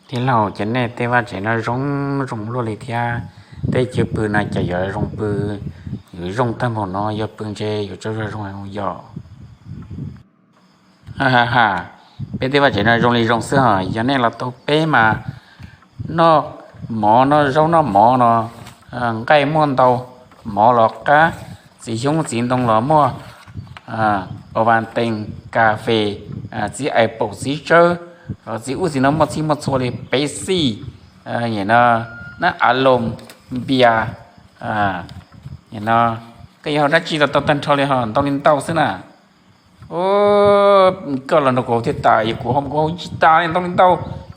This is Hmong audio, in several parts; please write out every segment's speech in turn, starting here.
Tij laug, cov nej tej vaj tsev no zoo zoo luaj li thiab. Tej chaw pw no cas yuav zoo pw, yuav zoo tag npaum no, yuav pw ntshe yuav tsaug zog zoo heev yom. Ha ha ha, peb tej vaj tsev no zoo li zoo xwb hos, yog nej los tau peb mas noj mov noj zaub noj mov no, nqaij muaj ntau, mov los qab, txiv xyoob txiv ntoo los muaj, o vas tees, kas fes, txiv apple txiv tsawb, txiv ub txiv no muaj txhij muaj txhua li, pev xij, no, nab av loos, npias, no, koj yuav haus dab tsi los tau tag nrho li hos, ntau li ntau xwb na. Koj los nrog kuv haus thiaj tas, yog kuv haus kuv haus tsis tas li, ntau li ntau,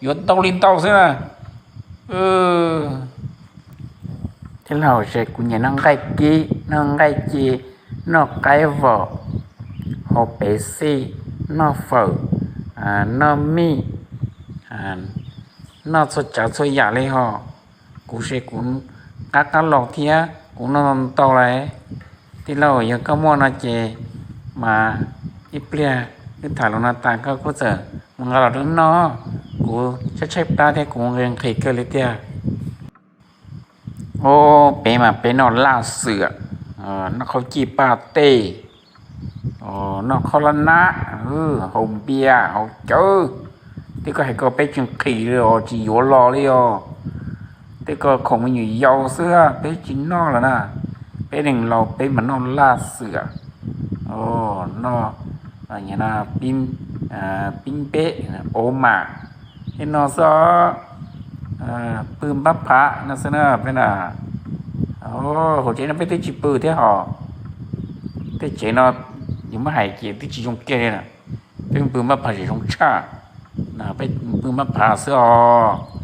yuav ntau li ntau xwb na. Tij laug, ces kuv nyiam noj nqaij kib, noj nqaij ci, noj qaib vom, haus pev xij, noj fawm, noj mij, noj txhua tsav txhua yam li hos. Kuv ces kuv qab qab laus thiab kuv noj ntau lawm. Tij laug, yog koj muaj no ces mas ib pliag wb tham los no tas koj kuj txawm mus nqa los rau wb noj. Kuv tshaib tshaib plab thiab kuv nqhis nqhis kawg li tiag. Au, peb mas peb noj laj xwm, noj qhaub cij paj tej, noj qhaub lab nab, haus npias haus cawv. Tej koj hais ko peb tsis nqhis li os, tsis yuav los li os. Tej ko khoom me nyuam yaus xwb, peb tsis noj lawm na. Peb neeg laus peb mas noj laj xwm, noj pib npeb, ov mam, tej no xwb os. Pw npab phav no xwb na peb na. Hauv tsev no peb twb tsis pw thiab hos. Tej tsev no yus muab hais ces twb tsis zoo kiag li na. Peb pw npab phav tseem zoo tshaj. Peb pw npab phav xwb os.